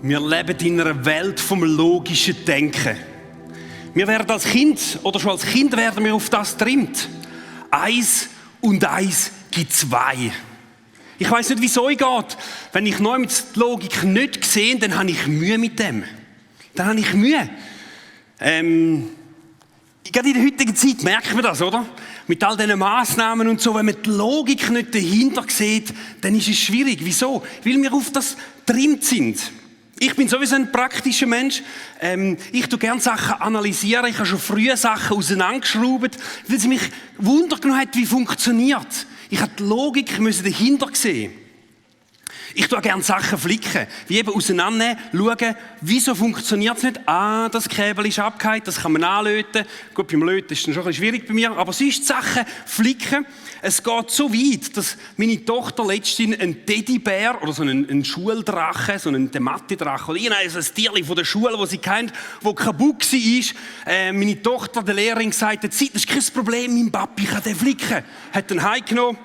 Wir leben in einer Welt vom logischen Denken. Wir werden als Kind, oder schon als Kind werden wir auf das getrimmt. 1 und 1 gibt 2. Ich weiss nicht, wie es euch geht. Wenn ich neu mit der Logik nicht sehe, dann habe ich Mühe mit dem. Dann habe ich Mühe. Gerade in der heutigen Zeit merkt man das, oder? Mit all diesen Massnahmen und so, wenn man die Logik nicht dahinter sieht, dann ist es schwierig. Wieso? Weil wir auf das getrimmt sind. Ich bin sowieso ein praktischer Mensch. Ich tue gerne Sachen analysieren. Ich habe schon früher Sachen auseinandergeschraubt, weil sie mich Wunder genommen hat, wie funktioniert. Ich habe die Logik dahinter sehen. Ich tue gerne Sachen flicken, wie eben auseinandernehmen, schauen, wieso funktioniert es nicht. Das Kabel ist abgehakt, das kann man anlöten. Gut, beim Löten ist es schon ein bisschen schwierig bei mir, aber sonst Sachen flicken. Es geht so weit, dass meine Tochter letztens einen Teddybär oder so einen Schuldrache, so einen Mathe-Drache oder irgendein so ein Tierchen von der Schule, das sie kennt, das kaputt war. Meine Tochter, der Lehrerin, gesagt hat, das ist kein Problem, mein Papi kann den flicken. Hat den heimgenommen.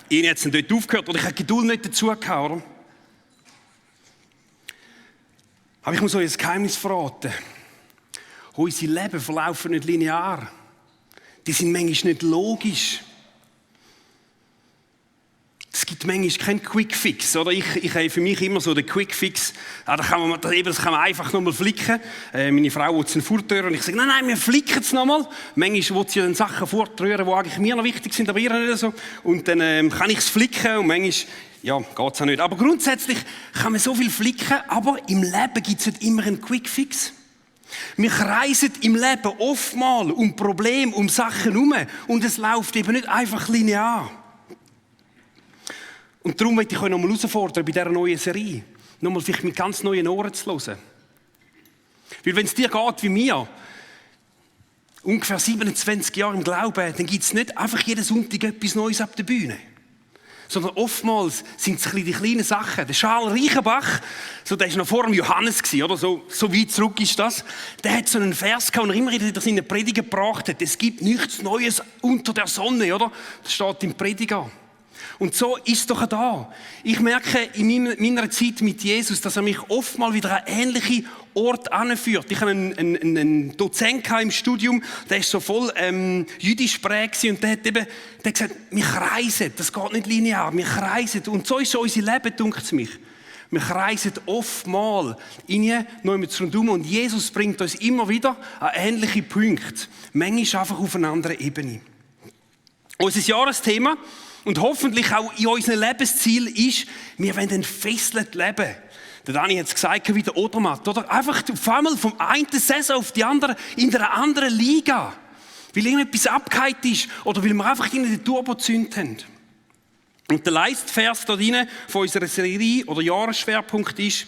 Ich habe dort aufgehört oder ich habe die Geduld nicht dazu gehabt, oder? Aber ich muss euch ein Geheimnis verraten. Unsere Leben verlaufen nicht linear. Die sind manchmal nicht logisch. Es gibt manchmal keinen Quick-Fix, oder? Ich habe für mich immer so den Quick-Fix. Das kann man einfach nochmal flicken. Meine Frau will es fortrühren und ich sage, nein, wir flicken es nochmal. Manchmal will sie dann Sachen fortrühren, die eigentlich mir noch wichtig sind, aber ihr nicht so. Und dann kann ich es flicken und manchmal, geht es auch nicht. Aber grundsätzlich kann man so viel flicken, aber im Leben gibt es nicht immer einen Quick-Fix. Wir kreisen im Leben oftmals um Probleme, um Sachen herum und es läuft eben nicht einfach linear. Und darum möchte ich euch nochmal herausfordern, bei dieser neuen Serie, nochmal vielleicht mit ganz neuen Ohren zu hören. Weil wenn es dir geht wie mir, ungefähr 27 Jahre im Glauben, dann gibt es nicht einfach jeden Sonntag etwas Neues ab der Bühne. Sondern oftmals sind es die kleinen Sachen. Der Charles Reichenbach, der war noch vor dem Johannes, oder? So weit zurück ist das. Der hat so einen Vers gehabt, und er immer wieder seine Prediger gebracht hat. Es gibt nichts Neues unter der Sonne, oder? Das steht im Prediger. Und so ist es doch da. Ich merke in meiner Zeit mit Jesus, dass er mich oftmals wieder an ähnliche Orte anführt. Ich hatte einen Dozent im Studium, der war so voll jüdisch prägt und der hat gesagt, wir kreisen, das geht nicht linear, wir kreisen. Und so ist so unser Leben, denkt es mich. Wir kreisen oftmals noch rundum und Jesus bringt uns immer wieder an ähnliche Punkte. Manchmal einfach auf einer anderen Ebene. Unser Jahresthema und hoffentlich auch in unserem Lebensziel ist, wir wollen entfesselt leben. Der Dani hat es gesagt, wie der Odermatt, oder? Einfach auf einmal vom einen Saison auf die andere, in einer anderen Liga. Weil irgendetwas abgehakt ist oder weil wir einfach den Turbo gezündet haben. Und der Leitsvers da drin von unserer Serie oder Jahresschwerpunkt ist,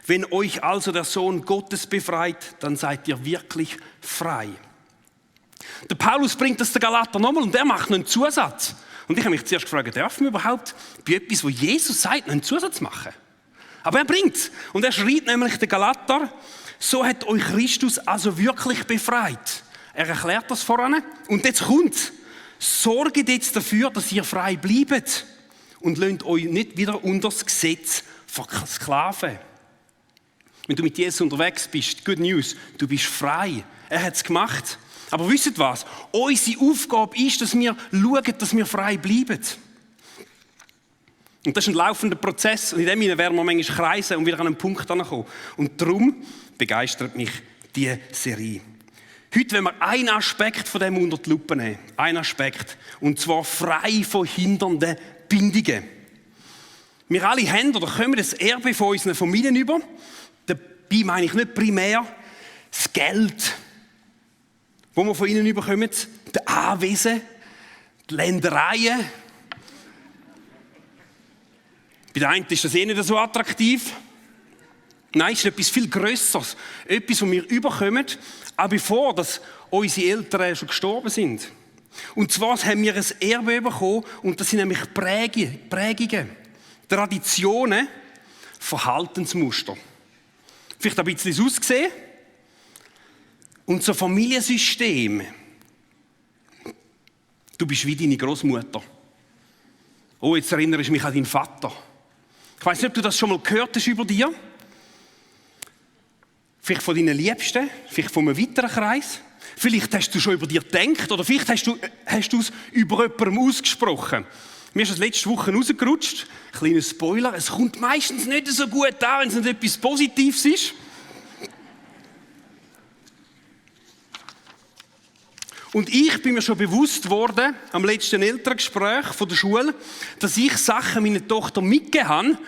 wenn euch also der Sohn Gottes befreit, dann seid ihr wirklich frei. Der Paulus bringt das der Galater nochmal und der macht noch einen Zusatz. Und ich habe mich zuerst gefragt, dürfen wir überhaupt bei etwas, wo Jesus sagt, noch einen Zusatz machen? Aber er bringt es. Und er schreibt nämlich den Galater, so hat euch Christus also wirklich befreit. Er erklärt das voran. Und jetzt kommt's. Sorgt jetzt dafür, dass ihr frei bleibt. Und lasst euch nicht wieder unter das Gesetz versklaven. Wenn du mit Jesus unterwegs bist, good news, du bist frei. Er hat es gemacht. Aber wisst ihr was? Unsere Aufgabe ist, dass wir schauen, dass wir frei bleiben. Und das ist ein laufender Prozess. Und in dem werden wir manchmal kreisen und wieder an einen Punkt kommen. Und darum begeistert mich diese Serie. Heute wollen wir einen Aspekt von dem unter die Lupe nehmen. Einen Aspekt. Und zwar frei von hindernden Bindungen. Wir alle haben oder kommen das Erbe von unseren Familien über. Dabei meine ich nicht primär das Geld, wo wir von ihnen überkommen, die Anwesen, die Ländereien. Bei der einen ist das nicht so attraktiv. Nein, es ist etwas viel Grösseres. Etwas, was wir überkommen, auch bevor dass unsere Eltern schon gestorben sind. Und zwar haben wir ein Erbe bekommen, und das sind nämlich Prägungen, Traditionen, Verhaltensmuster. Vielleicht ein bisschen das Aussehen. Und so Familiensystem. Du bist wie deine Großmutter. Oh, jetzt erinnere ich mich an deinen Vater. Ich weiss nicht, ob du das schon mal gehört hast über dir. Vielleicht von deinen Liebsten, vielleicht von einem weiteren Kreis. Vielleicht hast du schon über dir gedacht oder vielleicht hast du es über jemandem ausgesprochen. Mir ist das letzte Woche rausgerutscht. Kleiner Spoiler, es kommt meistens nicht so gut an, wenn es nicht etwas Positives ist. Und ich bin mir schon bewusst worden, am letzten Elterngespräch von der Schule, dass ich Sachen meiner Tochter mitgegeben habe,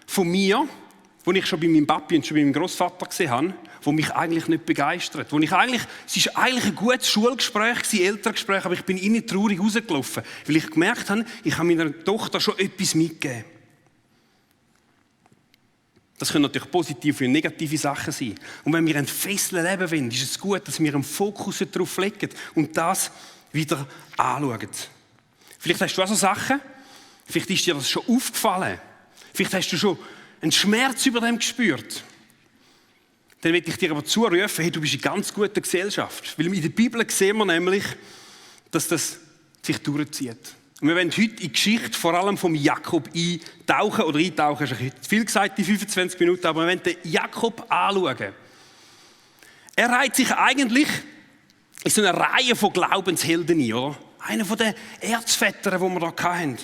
von mir, die ich schon bei meinem Papi und schon bei meinem Großvater gesehen habe, die mich eigentlich nicht begeistert. Es war eigentlich ein gutes Schulgespräch, Elterngespräch, aber ich bin innen traurig rausgelaufen, weil ich gemerkt habe, ich habe meiner Tochter schon etwas mitgegeben. Das können natürlich positive und negative Sachen sein. Und wenn wir ein Fesseln leben wollen, ist es gut, dass wir einen Fokus darauf legen und das wieder anschauen. Vielleicht hast du auch so Sachen, vielleicht ist dir das schon aufgefallen, vielleicht hast du schon einen Schmerz über dem gespürt. Dann will ich dir aber zurufen, hey, du bist in ganz guter Gesellschaft. Weil in der Bibel sehen wir nämlich, dass das sich durchzieht. Und wir wollen heute in die Geschichte vor allem vom Jakob eintauchen. Oder eintauchen ist ein viel gesagt, die 25 Minuten, aber wir wollen den Jakob anschauen. Er reiht sich eigentlich in so eine Reihe von Glaubenshelden ein, oder? Einer von den Erzvätern, die wir hier hatten.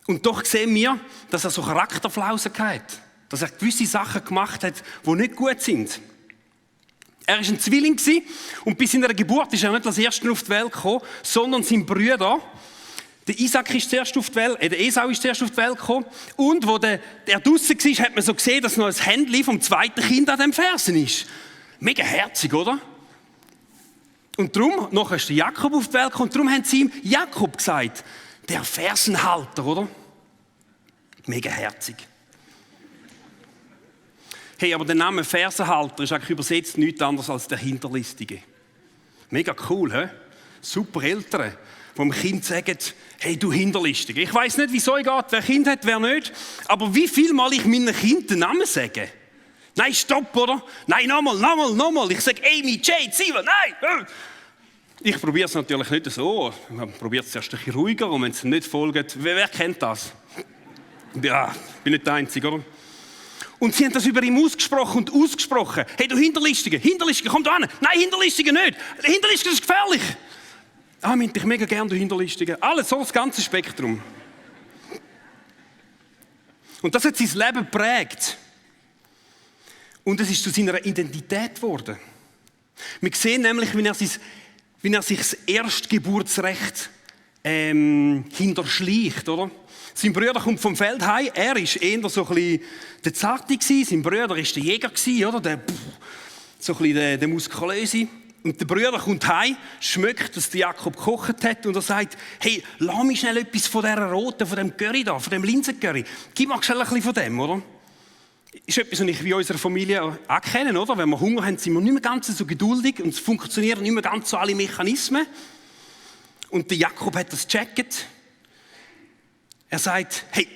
Und doch sehen wir, dass er so Charakterflausen hat. Dass er gewisse Sachen gemacht hat, die nicht gut sind. Er war ein Zwilling und bis in seiner Geburt ist er nicht als Erster auf die Welt gekommen, sondern sein Bruder. Der Isaac ist zuerst auf die Welt, der Esau ist zuerst auf die Welt gekommen. Und wo der draussen war, hat man so gesehen, dass noch ein Händchen vom zweiten Kind an dem Fersen ist. Mega herzig, oder? Und darum, nachher ist der Jakob auf die Welt gekommen, und darum haben sie ihm Jakob gesagt. Der Fersenhalter, oder? Mega herzig. Hey, aber der Name Fersenhalter ist eigentlich übersetzt nichts anderes als der Hinterlistige. Mega cool, hä? Super Eltern, die dem Kind sagen, hey, du Hinterlistige. Ich weiss nicht, wieso es geht, wer Kind hat, wer nicht. Aber wie viel Mal ich meinen Kindern den Namen sage? Nein, stopp, oder? Nein, nochmal. Ich sage Amy, Jade, Steven, nein! Ich probiere es natürlich nicht so. Man probiert es erst ein bisschen ruhiger und wenn es nicht folgt, wer kennt das? Ja, ich bin nicht der Einzige, oder? Und sie haben das über ihn ausgesprochen. Hey, du Hinterlistige, komm da hin. Nein, Hinterlistige nicht. Hinterlistige ist gefährlich. Ah, meinte ich mega gern, du Hinterlistige. Alles, so das ganze Spektrum. Und das hat sein Leben geprägt. Und es ist zu seiner Identität geworden. Wir sehen nämlich, wie er sich das Erstgeburtsrecht hinterschleicht, oder? Sein Bruder kommt vom Feld heim, er war eher so ein bisschen der Zarte, sein Bruder war der Jäger, oder? So ein bisschen der Muskulöse. Und der Bruder kommt heim, schmeckt, dass der Jakob gekocht hat und er sagt, hey, lass mich schnell etwas von dieser roten, von dem Curry da, von dem Linsengurry. Gib mir schnell ein bisschen von dem, oder? Das ist etwas, was ich bei unserer Familie auch kenne, oder? Wenn wir Hunger haben, sind wir nicht mehr ganz so geduldig und es funktionieren nicht mehr ganz so alle Mechanismen. Und der Jakob hat das gecheckt. Er sagt, hey,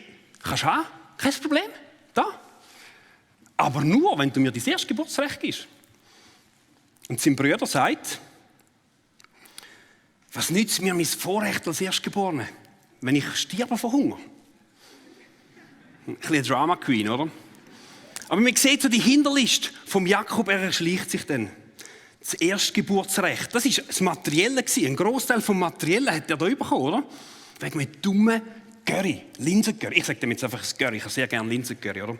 kannst du haben? Kein Problem, da. Aber nur, wenn du mir dein Erstgeburtsrecht gibst. Und sein Bruder sagt, was nützt mir mein Vorrecht als Erstgeborener, wenn ich sterbe von Hunger? Ein bisschen Drama Queen, oder? Aber man sieht so die Hinterlist vom Jakob, er erschleicht sich dann. Das Erstgeburtsrecht, das war das Materielle. Ein Großteil vom Materiellen hat er da bekommen, oder? Wegen einem dummen Curry, Linsengurry. Ich sage dem jetzt einfach das Curry, ich habe sehr gerne Linsengurry, oder?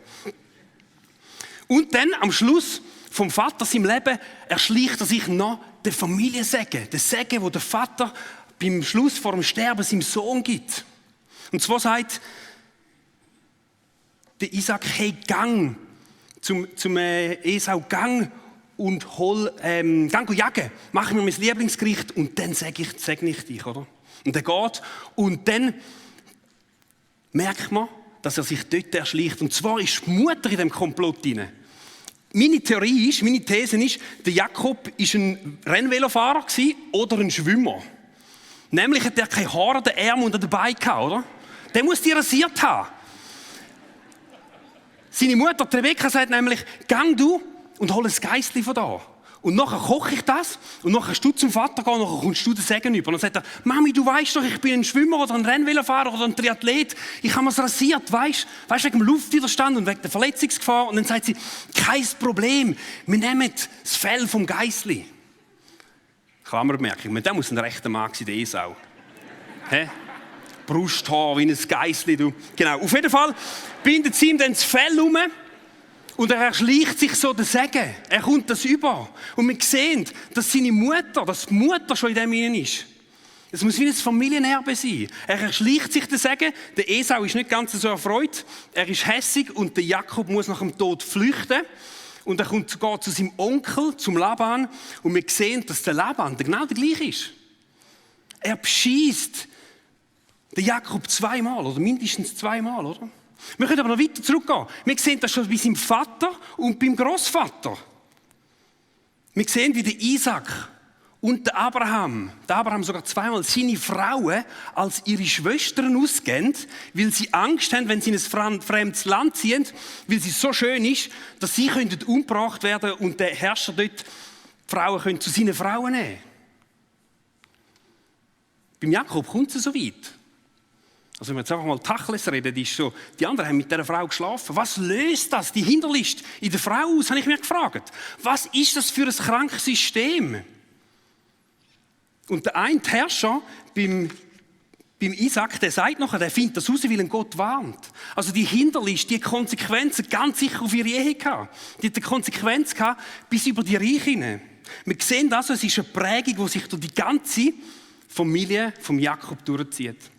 Und dann, am Schluss vom Vater seinem Leben, erschleicht er sich noch den Familiensegen. Den Segen, den der Vater beim Schluss vor dem Sterben seinem Sohn gibt. Und zwar sagt der Isaac, hey, gang zum Esau, gang und gang jagen, mach mir mein Lieblingsgericht und dann segne ich dich, oder? Und er geht und dann merkt man, dass er sich dort erschleicht. Und zwar ist die Mutter in dem Komplott drin. Meine These ist, der Jakob war ein Rennvelofahrer oder ein Schwimmer. Nämlich hat er keine Haare an den Armen und an den Beinen gehabt, oder? Der muss die rasiert haben. Seine Mutter, Rebecca, sagt nämlich, gang du und hol ein Geissli von da. Und nachher koche ich das und nachher kannst du zum Vater gehen und nachher kommst du den Segen über. Und dann sagt er, Mami, du weißt doch, ich bin ein Schwimmer oder ein Rennvelofahrer oder ein Triathlet. Ich habe mir's rasiert, weißt wegen dem Luftwiderstand und wegen der Verletzungsgefahr. Und dann sagt sie, kein Problem, wir nehmen das Fell vom Geissli. Klammerbemerkung, der muss ein rechter Mann sein, der Esau. Hä? Brusthaar wie ein Geissli, du. Genau, auf jeden Fall bindet sie ihm dann das Fell um. Und er erschleicht sich so den Segen. Er kommt das über. Und wir sehen, dass seine Mutter, dass die Mutter schon in dem hinein ist. Es muss wie ein Familienerbe sein. Er erschleicht sich den Segen. Der Esau ist nicht ganz so erfreut. Er ist hässig und der Jakob muss nach dem Tod flüchten. Und er geht zu seinem Onkel, zum Laban. Und wir sehen, dass der Laban genau der gleiche ist. Er beschießt den Jakob zweimal oder mindestens zweimal, oder? Wir können aber noch weiter zurückgehen. Wir sehen das schon bei seinem Vater und beim Großvater. Wir sehen, wie der Isaac und der Abraham sogar zweimal seine Frauen als ihre Schwestern ausgeben, weil sie Angst haben, wenn sie in ein fremdes Land ziehen, weil sie so schön ist, dass sie umgebracht werden und der Herrscher dort die Frauen können zu seinen Frauen nehmen. Beim Jakob kommt es so weit. Also wenn wir jetzt einfach mal Tacheles reden, die anderen haben mit dieser Frau geschlafen. Was löst das, die Hinterlist in der Frau aus, habe ich mich gefragt. Was ist das für ein krankes System? Und der eine Herrscher beim Isaac, der sagt nachher, der findet das raus, weil ihn Gott warnt. Also die Hinterlist, die Konsequenzen ganz sicher auf ihre Ehe gehabt. Die hat eine Konsequenz gehabt bis über die Reiche hinein. Wir sehen das, es ist eine Prägung, die sich durch die ganze Familie vom Jakob durchzieht.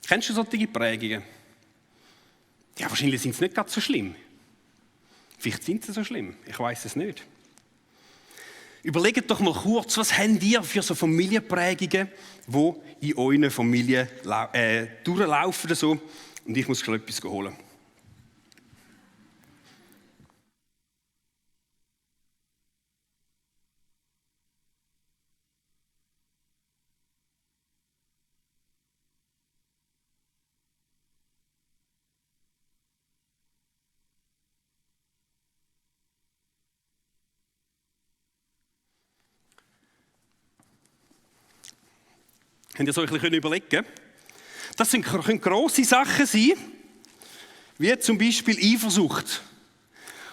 Kennst du solche Prägungen? Ja, wahrscheinlich sind sie nicht ganz so schlimm. Vielleicht sind sie so schlimm, ich weiß es nicht. Überlegt doch mal kurz, was habt ihr für so Familienprägungen, die in euren Familien durchlaufen so. Und ich muss schon etwas holen. Könnt ihr euch ein bisschen überlegen? Das können grosse Sachen sein, wie zum Beispiel Eifersucht.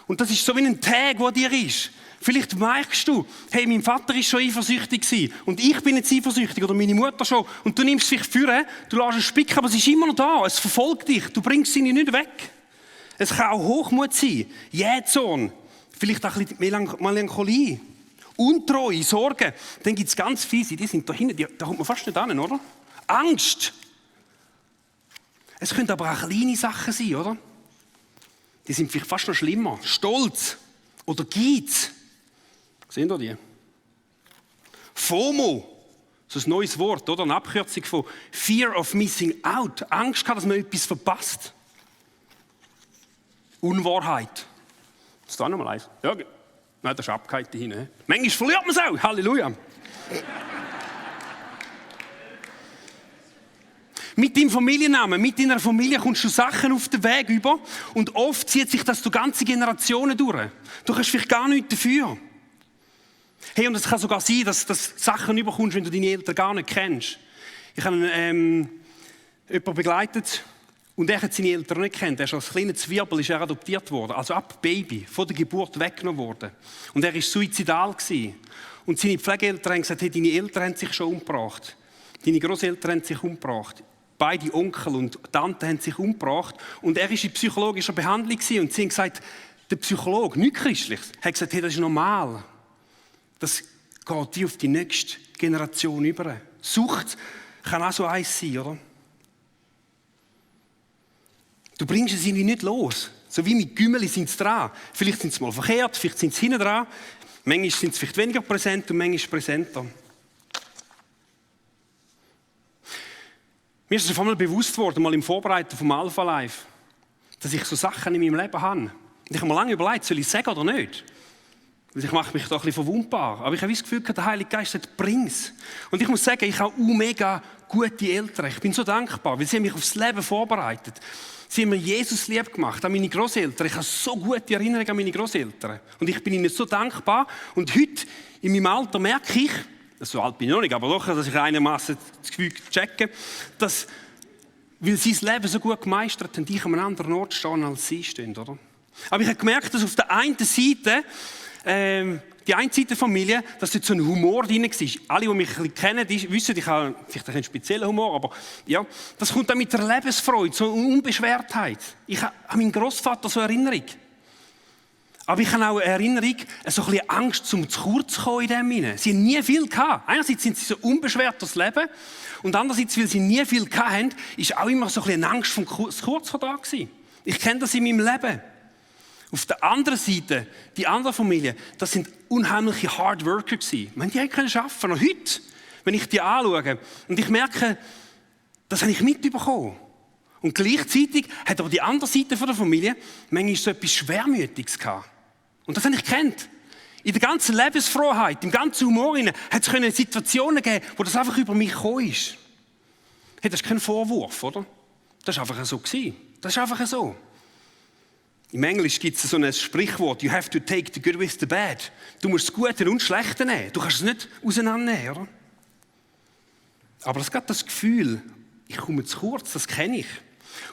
Und das ist so wie ein Tag, der dir ist. Vielleicht merkst du, hey, mein Vater war schon eifersüchtig gewesen und ich bin jetzt eifersüchtig oder meine Mutter schon. Und du nimmst es vielleicht vor, du lässt es spicken, aber es ist immer noch da. Es verfolgt dich, du bringst sie nicht weg. Es kann auch Hochmut sein, Jähzorn, vielleicht auch ein bisschen Melancholie. Untreue, Sorgen, dann gibt es ganz fiese, die sind da hinten, da kommt man fast nicht an, oder? Angst. Es können aber auch kleine Sachen sein, oder? Die sind vielleicht fast noch schlimmer. Stolz oder Geiz. Sehen ihr die? FOMO, so ein neues Wort, oder? Eine Abkürzung von Fear of Missing Out. Angst gehabt, dass man etwas verpasst. Unwahrheit. Ist da nochmal eins? Ja, nein, das ist abgehalten hin. Manchmal verliert man es auch. Halleluja. Mit deinem Familiennamen, mit deiner Familie kommst du Sachen auf den Weg über und oft zieht sich das durch ganze Generationen durch. Du kannst vielleicht gar nichts dafür. Hey, und es kann sogar sein, dass du Sachen überkommst, wenn du deine Eltern gar nicht kennst. Ich habe jemanden begleitet, und er hat seine Eltern nicht kennt. Er ist als kleiner Zwiebel ist er adoptiert worden, also ab Baby, von der Geburt weggenommen worden. Und er war suizidal gewesen. Und seine Pflegeeltern haben gesagt, hey, deine Eltern haben sich schon umgebracht. Deine Großeltern haben sich umgebracht. Beide Onkel und Tante haben sich umgebracht. Und er war in psychologischer Behandlung gewesen. Und sie haben gesagt, der Psychologe, nichts Christliches, hat gesagt, hey, das ist normal. Das geht auf die nächste Generation über. Sucht kann auch so eins sein, oder? Du bringst es irgendwie nicht los. So wie mit Gümmeli sind sie dran. Vielleicht sind sie mal verkehrt, vielleicht sind sie hinten dran. Manchmal sind sie vielleicht weniger präsent und manchmal präsenter. Mir ist es auf einmal bewusst worden, mal im Vorbereiten vom Alpha Life, dass ich so Sachen in meinem Leben habe. Und ich habe mir lange überlegt, soll ich es sagen oder nicht? Also ich mache mich da ein bisschen verwundbar. Aber ich habe das Gefühl, der Heilige Geist sagt, bring's. Und ich muss sagen, ich habe mega gute Eltern. Ich bin so dankbar, weil sie haben mich aufs Leben vorbereitet. Sie haben mir Jesus lieb gemacht, an meine Großeltern. Ich habe so gute Erinnerungen an meine Großeltern. Und ich bin ihnen so dankbar. Und heute, in meinem Alter, merke ich, so alt bin ich noch nicht, aber doch, dass ich einigermaßen das Gefühl checke, dass, weil sie das Leben so gut gemeistert haben, ich an einem anderen Ort stehen, als sie stehen, oder? Aber ich habe gemerkt, dass auf der einen Seite, die eine Seite der Familie, dass dort so ein Humor drin war. Alle, die mich ein bisschen kennen, wissen, ich habe vielleicht einen speziellen Humor, aber ja, das kommt dann mit der Lebensfreude, so eine Unbeschwertheit. Ich habe an meinen Großvater so eine Erinnerung. Aber ich habe auch eine Erinnerung, so ein bisschen Angst, um zu kurz zu kommen in dem hinein. Sie haben nie viel gehabt. Einerseits sind sie so unbeschwert durchs Leben und andererseits, weil sie nie viel gehabt haben, ist auch immer so ein bisschen eine Angst vom kurz da gewesen. Ich kenne das in meinem Leben. Auf der anderen Seite, die andere Familie, das sind unheimliche Hard Worker gewesen. Die haben können arbeiten. Und heute, wenn ich die anschaue und ich merke, das habe ich mitbekommen. Und gleichzeitig hat aber die andere Seite der Familie manchmal so etwas Schwermütiges gehabt. Und das habe ich gekannt. In der ganzen Lebensfroheit, im ganzen Humor hat es Situationen gegeben, wo das einfach über mich gekommen ist. Hey, das ist kein Vorwurf, oder? Das war einfach so gewesen. Das ist einfach so. Im Englisch gibt es so ein Sprichwort, you have to take the good with the bad. Du musst das Gute und das Schlechte nehmen. Du kannst es nicht auseinandernehmen, oder? Aber es gibt das Gefühl, ich komme zu kurz, das kenne ich.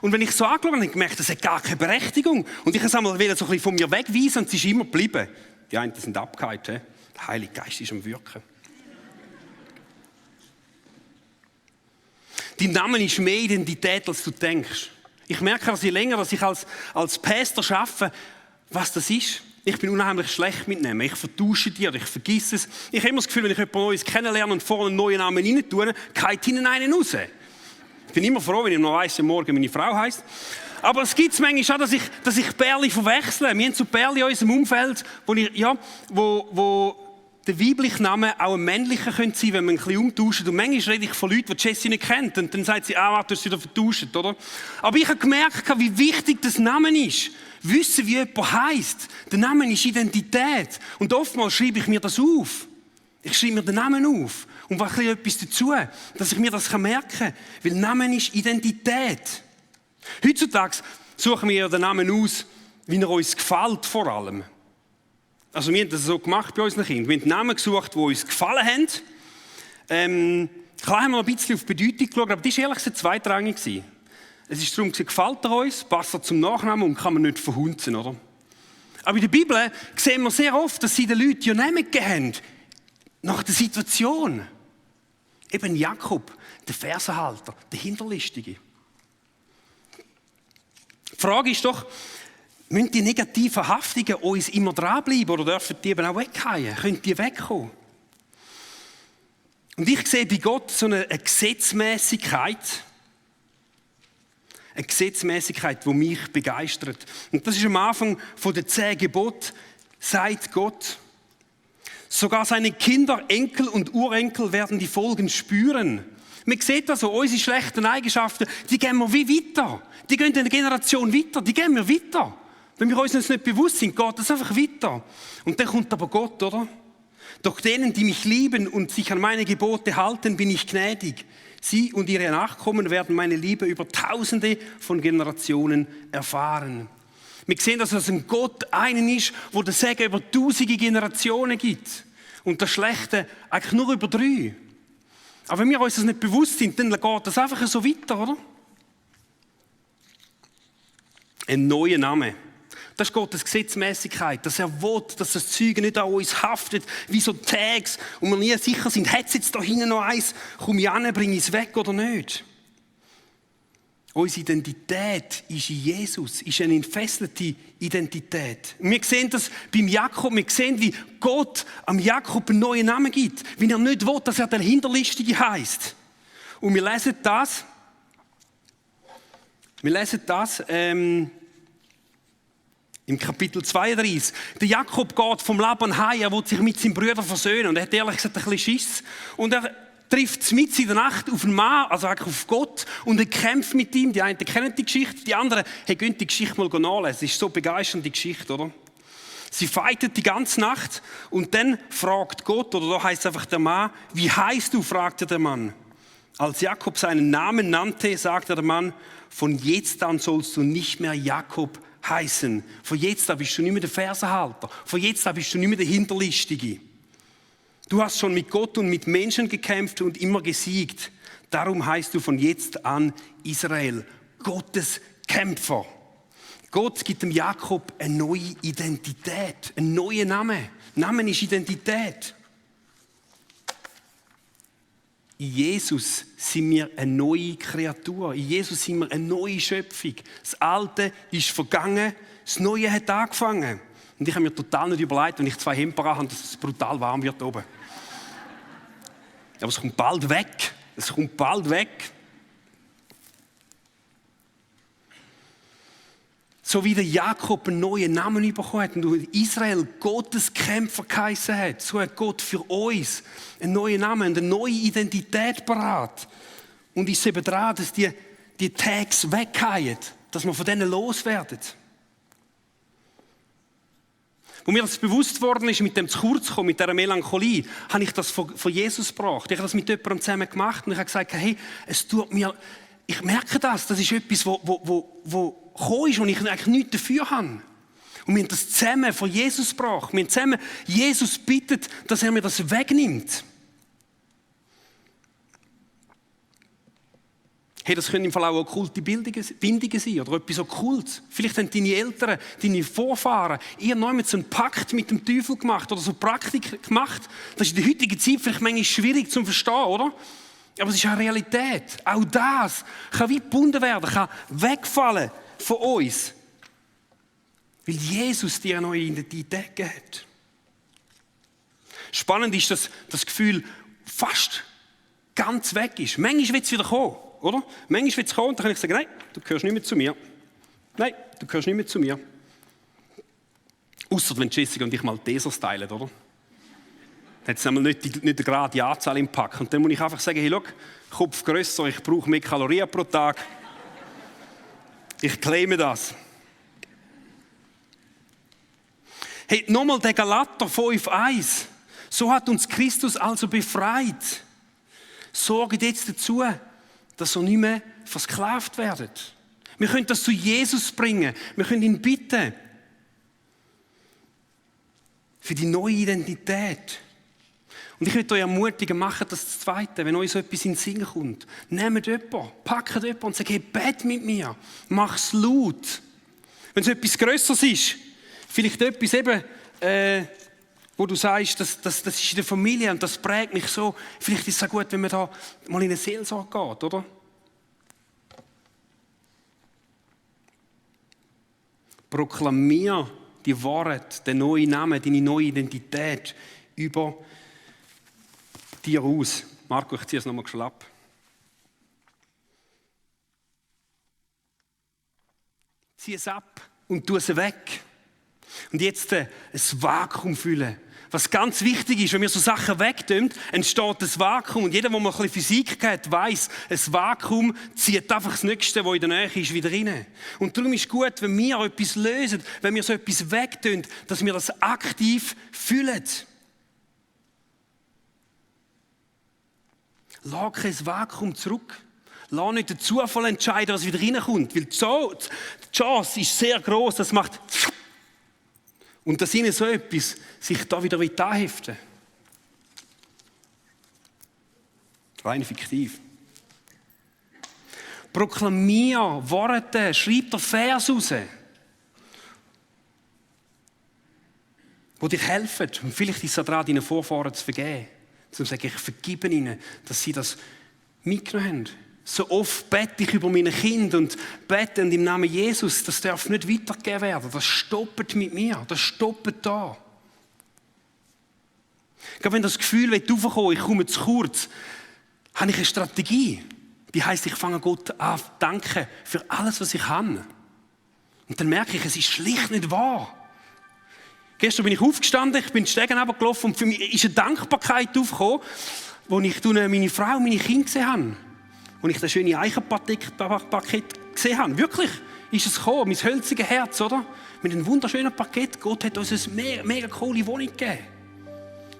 Und wenn ich so angeschaut habe, habe ich gemerkt, das hat gar keine Berechtigung. Und ich wollte es einmal so ein bisschen von mir wegweisen und es ist immer geblieben. Die einen sind abgehypt, der Heilige Geist ist am Wirken. Dein Name ist mehr Identität, als du denkst. Ich merke, dass je länger dass ich als Pastor arbeite, was das ist. Ich bin unheimlich schlecht mit Namen. Ich vertausche die oder ich vergesse es. Ich habe immer das Gefühl, wenn ich jemand Neues kennenlerne und vorne einen neuen Namen rein tue, geht hinten einen raus. Ich bin immer froh, wenn ich noch weiss, morgen meine Frau heisst. Aber es gibt es manchmal auch, dass ich Pärchen verwechsle. Wir haben so Pärchen in unserem Umfeld, wo der weibliche Name auch ein männlicher könnte sein, wenn man ein bisschen umtauscht. Und manchmal rede ich von Leuten, die Jessie nicht kennt. Und dann sagt sie, warte, du hast wieder vertauscht, oder? Aber ich habe gemerkt, wie wichtig das Name ist. Wissen, wie jemand heisst. Der Name ist Identität. Und oftmals schreibe ich mir das auf. Ich schreibe mir den Namen auf. Und mache etwas dazu, dass ich mir das merken kann. Weil Namen ist Identität. Heutzutage suchen wir den Namen aus, wie er uns gefällt, vor allem. Also wir haben das so gemacht bei unseren Kindern. Wir haben Namen gesucht, die uns gefallen haben. Klar haben wir ein bisschen auf die Bedeutung geschaut, aber das war ehrlich gesagt zweitrangig. Es ist darum, gefällt er uns, passt er zum Nachnamen und kann man nicht verhunzen, oder? Aber in der Bibel sehen wir sehr oft, dass sie den Leuten ja Namen gegeben haben, nach der Situation. Eben Jakob, der Fersenhalter, der Hinterlistige. Die Frage ist doch, müssen die negativen Haftungen uns immer dranbleiben oder dürfen die eben auch weggehen? Können die wegkommen? Und ich sehe bei Gott so eine Gesetzmäßigkeit, die mich begeistert. Und das ist am Anfang von den 10 Geboten, sagt Gott, sogar seine Kinder, Enkel und Urenkel werden die Folgen spüren. Man sieht also, unsere schlechten Eigenschaften, die gehen wir wie weiter. Die gehen in der Generation weiter, die gehen wir weiter. Wenn wir uns das nicht bewusst sind, geht das einfach weiter. Und dann kommt aber Gott, oder? Doch denen, die mich lieben und sich an meine Gebote halten, bin ich gnädig. Sie und ihre Nachkommen werden meine Liebe über Tausende von Generationen erfahren. Wir sehen, dass es ein Gott einen ist, wo der Segen über tausende Generationen gibt. Und das Schlechte eigentlich nur über 3. Aber wenn wir uns das nicht bewusst sind, dann geht das einfach so weiter, oder? Ein neuer Name. Das ist Gottes Gesetzmäßigkeit, dass er will, dass das Zeug nicht an uns haftet, wie so Tags, und wir nie sicher sind, hat es jetzt da hinten noch eins, komm ich an, bringe ich es weg oder nicht. Unsere Identität ist in Jesus, ist eine entfesselte Identität. Und wir sehen das beim Jakob, wir sehen, wie Gott am Jakob einen neuen Namen gibt, wie er nicht will, dass er der Hinterlistige heisst. Und wir lesen das im Kapitel 32. Der Jakob geht vom Laban heim, er will sich mit seinen Brüdern versöhnen. Und er hat ehrlich gesagt ein bisschen Schiss. Und er trifft mitten in der Nacht auf einen Mann, also eigentlich auf Gott, und er kämpft mit ihm. Die einen kennen die Geschichte, die anderen gehen die Geschichte mal nachlesen. Es ist so begeisternd, die Geschichte, oder? Sie fighten die ganze Nacht und dann fragt Gott, oder da heisst einfach der Mann, wie heisst du, fragte der Mann. Als Jakob seinen Namen nannte, sagte der Mann, von jetzt an sollst du nicht mehr Jakob heißen. Von jetzt an bist du nicht mehr der Fersenhalter. Von jetzt an bist du nicht mehr der Hinterlistige. Du hast schon mit Gott und mit Menschen gekämpft und immer gesiegt. Darum heißt du von jetzt an Israel, Gottes Kämpfer. Gott gibt dem Jakob eine neue Identität, einen neuen Namen. Name ist Identität. In Jesus sind wir eine neue Kreatur. In Jesus sind wir eine neue Schöpfung. Das Alte ist vergangen, das Neue hat angefangen. Und ich habe mir total nicht überlegt, wenn ich 2 Hemper habe, dass es brutal warm wird oben. Aber es kommt bald weg. Es kommt bald weg. So wie der Jakob einen neuen Namen bekommen hat und Israel Gottes Kämpfer geheißen hat, so hat Gott für uns einen neuen Namen, eine neue Identität parat. Und ist eben dran, dass die Tags weggehen, dass wir von denen loswerden. Wo mir das bewusst worden ist, mit dem zu kurz kommen, mit dieser Melancholie, habe ich das von Jesus gebracht. Ich habe das mit jemandem zusammen gemacht und ich habe gesagt, hey, es tut mir, ich merke das ist etwas, wo gekommen ist und ich eigentlich nichts dafür habe. Und wir haben das zusammen von Jesus gebracht. Wir haben zusammen Jesus bittet, dass er mir das wegnimmt. Hey, das können im Fall auch okkulte Bindungen sein oder etwas Okkultes. Vielleicht haben deine Eltern, deine Vorfahren irgendwann so einen Pakt mit dem Teufel gemacht oder so Praktik gemacht. Das ist in der heutigen Zeit vielleicht manchmal schwierig zu verstehen, oder? Aber es ist eine Realität. Auch das kann wie gebunden werden, kann wegfallen von uns. Weil Jesus dir eine neue Identität gibt. Spannend ist, dass das Gefühl fast ganz weg ist. Manchmal wird es wieder kommen, oder? Manchmal wird es kommen und dann kann ich sagen, nein, du gehörst nicht mehr zu mir. Nein, du gehörst nicht mehr zu mir. Ausser wenn Jessica und ich mal Tesers teilen, oder? Dann hat es einmal nicht gerade die Anzahl im Pack. Und dann muss ich einfach sagen, hey, schau, Kopf grösser, ich brauche mehr Kalorien pro Tag. Ich claime das. Hey, nochmal der Galater 5,1. So hat uns Christus also befreit. Sorgt jetzt dazu, dass ihr nicht mehr versklavt werdet. Wir können das zu Jesus bringen. Wir können ihn bitten. Für die neue Identität. Und ich möchte euch ermutigen, macht das Zweite, wenn euch so etwas in den Sinn kommt. Nehmt jemanden, packt jemanden und sagt, hey, bet mit mir, mach es laut. Wenn es etwas Grösseres ist, vielleicht etwas eben, wo du sagst, das ist in der Familie und das prägt mich so, vielleicht ist es auch gut, wenn man da mal in eine Seelsorge geht, oder? Proklamier die Wahrheit, den neuen Namen, deine neue Identität über dir aus. Marco, ich ziehe es nochmal schnell ab. Zieh es ab und tu es weg. Und jetzt ein Vakuum füllen. Was ganz wichtig ist, wenn wir so Sachen wegtun, entsteht ein Vakuum. Und jeder, der mal ein bisschen Physik hat, weiss, ein Vakuum zieht einfach das Nächste, was in der Nähe ist, wieder rein. Und darum ist es gut, wenn wir etwas lösen, wenn wir so etwas wegtun, dass wir das aktiv füllen. Lass kein Vakuum zurück. Lass nicht den Zufall entscheiden, was wieder reinkommt. Weil die Chance ist sehr gross, das macht... Und dass ihnen so etwas sich da wieder anheften. Rein fiktiv. Proklamier Worte, schreib den Vers raus, die dich helfen. Und vielleicht ist es daran, deinen Vorfahren zu vergeben. Zu sagen, ich vergebe ihnen, dass sie das mitgenommen haben. So oft bete ich über meine Kinder und bete im Namen Jesus, das darf nicht weitergegeben werden. Das stoppt mit mir, das stoppt da. Gerade wenn das Gefühl aufkommt, ich komme zu kurz, habe ich eine Strategie. Die heisst, ich fange Gott an zu danken für alles, was ich habe. Und dann merke ich, es ist schlicht nicht wahr. Gestern bin ich aufgestanden, ich bin die Stege runtergelaufen und für mich ist eine Dankbarkeit aufgekommen, wo ich meine Frau und meine Kinder gesehen habe. Als ich das schöne Eichenpaket gesehen habe. Wirklich ist es gekommen, mein hölziges Herz, oder? Mit einem wunderschönen Paket. Gott hat uns eine mega coole Wohnung gegeben.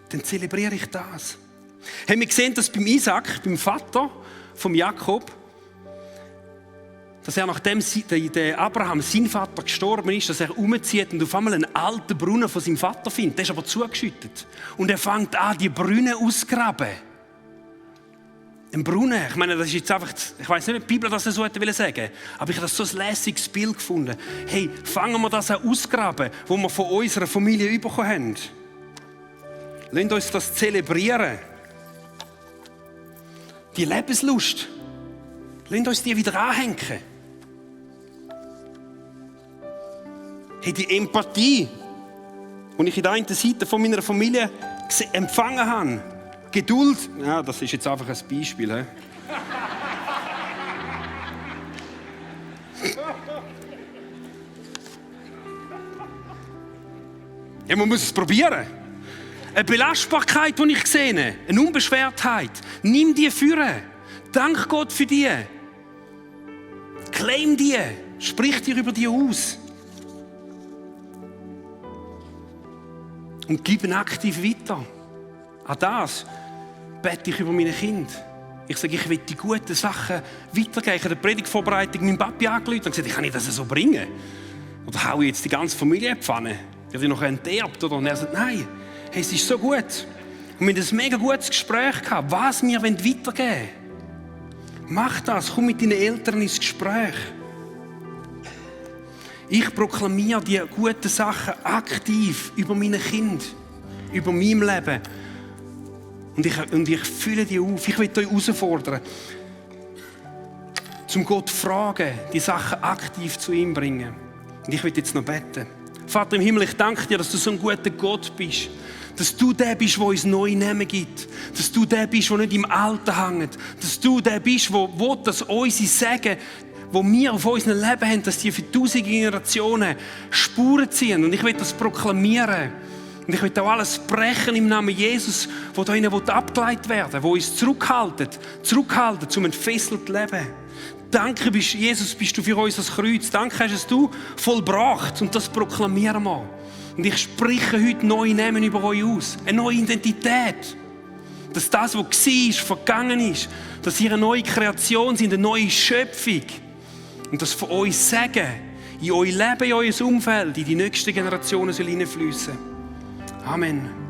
Dann zelebriere ich das. Haben wir gesehen, dass beim Isaac, beim Vater, vom Jakob, dass er, nachdem der Abraham, sein Vater, gestorben ist, dass er umzieht und auf einmal einen alten Brunnen von seinem Vater findet. Der ist aber zugeschüttet. Und er fängt an, die Brunnen auszugraben. Ein Brunnen, ich meine, das ist jetzt einfach, ich weiss nicht, ob die Bibel das so hätte sagen, aber ich habe das so ein lässiges Bild gefunden. Hey, fangen wir das auch ausgraben, was wir von unserer Familie bekommen haben. Lasst uns das zelebrieren. Die Lebenslust. Lasst uns die wieder anhängen. Hey, die Empathie, die ich in der einen Seite von meiner Familie empfangen habe. Geduld, ja, das ist jetzt einfach ein Beispiel. He? Ja, man muss es probieren. Eine Belastbarkeit, die ich sehe, eine Unbeschwertheit, nimm die führen. Dank Gott für die. Claim die. Sprich dir über die aus. Und gib ihn aktiv weiter. An das bete ich über meine Kinder. Ich sage, ich will die guten Sachen weitergeben. Ich habe in der Predigtvorbereitung meinen Papi angerufen und gesagt, ich kann nicht das so bringen. Oder haue ich jetzt die ganze Familie in die Pfanne? Wird ich noch enterbt? Und er sagt, nein, hey, es ist so gut. Und wir hatten ein mega gutes Gespräch gehabt, was wir weitergeben wollen. Mach das, komm mit deinen Eltern ins Gespräch. Ich proklamiere die guten Sachen aktiv über meine Kinder, über mein Leben. Und ich fülle die auf. Ich will euch herausfordern, zum Gott fragen, die Sachen aktiv zu ihm bringen. Und ich will jetzt noch beten. Vater im Himmel, ich danke dir, dass du so ein guter Gott bist. Dass du der bist, der uns neue Namen gibt. Dass du der bist, der nicht im Alten hängt. Dass du der bist, der will, dass unsere Segen, die wir auf unserem Leben haben, dass die für 1000 Generationen Spuren ziehen. Und ich will das proklamieren. Und ich will auch alles brechen im Namen Jesus, wo da ihnen abgeleitet werden, wo uns zurückhalten, zum entfesselten Leben. Danke, Jesus, bist du für uns das Kreuz. Danke, hast du vollbracht. Und das proklamieren wir. Und ich spreche heute neue Namen über euch aus. Eine neue Identität. Dass das, was war, vergangen ist. Dass ihr eine neue Kreation seid, eine neue Schöpfung. Und dass von euch Segen in euer Leben, in euer Umfeld, in die nächsten Generationen hineinfließen soll. Amen.